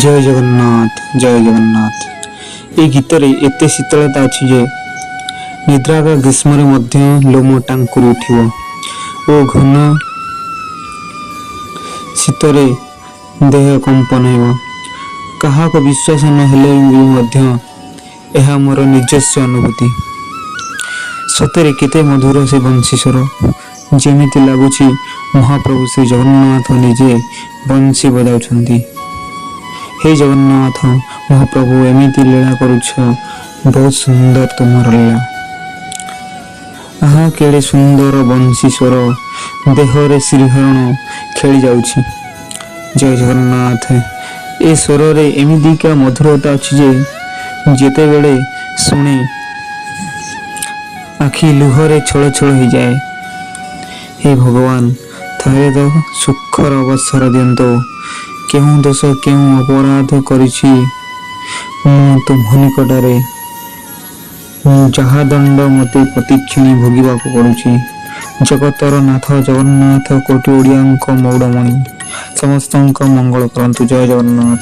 ଜୟ ଜଗନ୍ନାଥ, ଜୟ ଜଗନ୍ନାଥ। ଏ ଗୀତରେ ଏତେ ଶୀତଳତା ଅଛି ଯେ ନିଦ୍ରାଗ ଗ୍ରୀଷ୍ମରେ ମଧ୍ୟ ଲୋମ ଟାଙ୍କୁରି ଉଠିବ ଓ ଘନ ଶୀତରେ ଦେହ କମ୍ପନ ହେବ। କାହାକୁ ବିଶ୍ୱାସ ନ ହେଲେ ବି ମଧ୍ୟ ଏହା ମୋର ନିଜସ୍ୱ ଅନୁଭୂତି। ସତରେ କେତେ ମଧୁର ସେ ବଂଶୀ ସ୍ୱର! ଯେମିତି ଲାଗୁଛି ମହାପ୍ରଭୁ ଶ୍ରୀ ଜଗନ୍ନାଥ ନିଜେ ବଂଶୀ ବଜାଉଛନ୍ତି। ହେ ଜଗନ୍ନାଥ ମହାପ୍ରଭୁ, ଏମିତି ଲୀଳା କରୁଛ, ବହୁତ ସୁନ୍ଦର ତୁମର ଲୀଳା। ଆହା, କେଡ଼େ ସୁନ୍ଦର ବଂଶୀ ସ୍ୱର! ଦେହରେ ଶିହରଣ ଖେଳି ଯାଉଛି। ଜୟ ଜଗନ୍ନାଥ। ଏ ସ୍ୱରରେ ଏମିତିକା ମଧୁରତା ଅଛି ଯେ ଯେତେବେଳେ ଶୁଣେ, ଆଖି ଲୁହରେ ଛଳ ଛଳ ହେଇଯାଏ। ହେ ଭଗବାନ, ଥରେ ତ ସୁଖର ଅବସର ଦିଅନ୍ତୁ। କେଉଁ ଦୋଷ, କେଉଁ ଅପରାଧ କରିଛି ମୁଁ ତୁମ୍ଭ ନିକଟରେ, ଯାହା ଦଣ୍ଡ ମୋତେ ପ୍ରତିକ୍ଷଣି ଭୋଗିବାକୁ ପଡୁଛି? ଜଗତର ନାଥ ଜଗନ୍ନାଥ, କୋଟି ଓଡ଼ିଆଙ୍କ ମଉଡ଼ମଣି, ସମସ୍ତଙ୍କ ମଙ୍ଗଳ କରନ୍ତୁ। ଜୟ ଜଗନ୍ନାଥ।